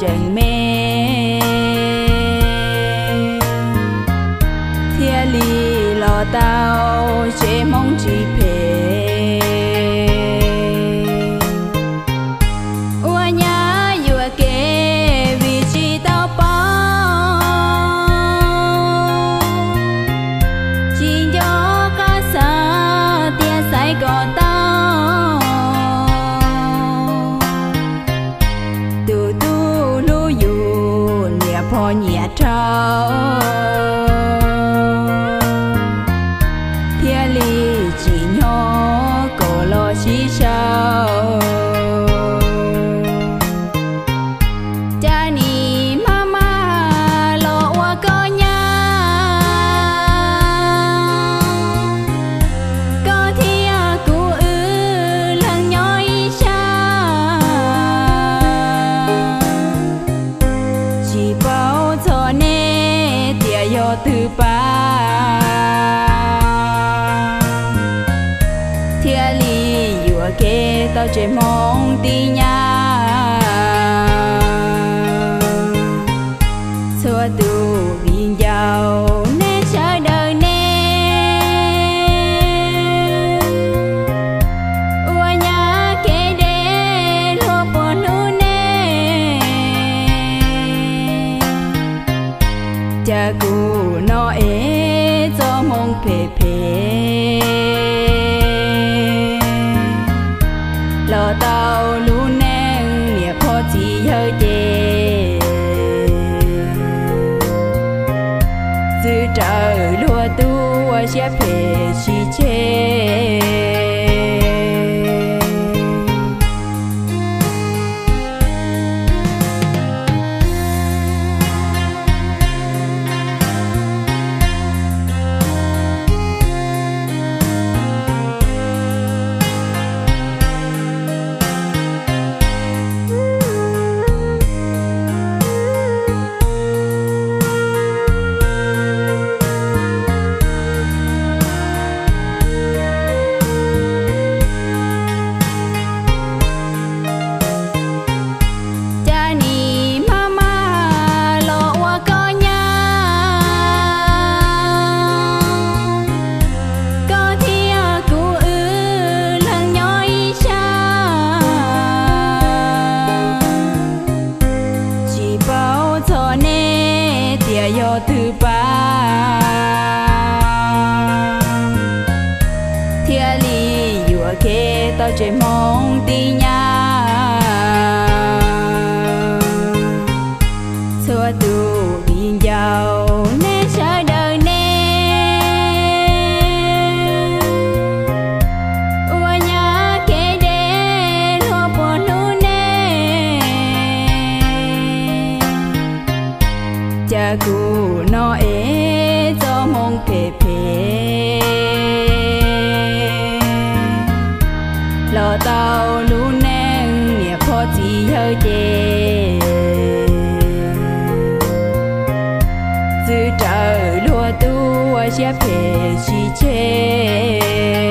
tseem me, thiaj li los tau tsev Hmoob tsis phem. Ua nyab yuam kev vim tsis tau paub, tsis nco qab xav tias xaiv kom tau tus tub hlub yus niam pog nyiam dhau, thiaj li tsim nyog kom los sib sau. Cas nim maj maj los ua koj nyab, koj thiab kuv wb leeg nyob ib sab. Tsis paub txog neb tias yog twg pab, thiaj li yuam kev tau tsev Hmoob tib nyab. Txhua tus viv ncaus neb sawv daws ne, ua nyab kev deb luag puas hlub ne. Cas kuv no es txoj hmoo phem phem, los tau lub neej niam pog txiv yawg ces, txwv rawv luag tub ua siab phem tsis tseg. Cas nim maj maj los ua koj nyab, koj thiab kuv wb leeg nyob ib sab. Tsis paub txog neb tias yog twg pab, thiaj li yuam kev tau tsev Hmoob tib nyab. Txhua tus viv ncaus neb sawv daws ne, ua nyab kev deb luag puas hlub ne. Cas kuv no es txoj hmoo phem phem, los tau lub neej niam pog txiv yawg ces, txwv rawv luag tub ua siab phem tsis tseg.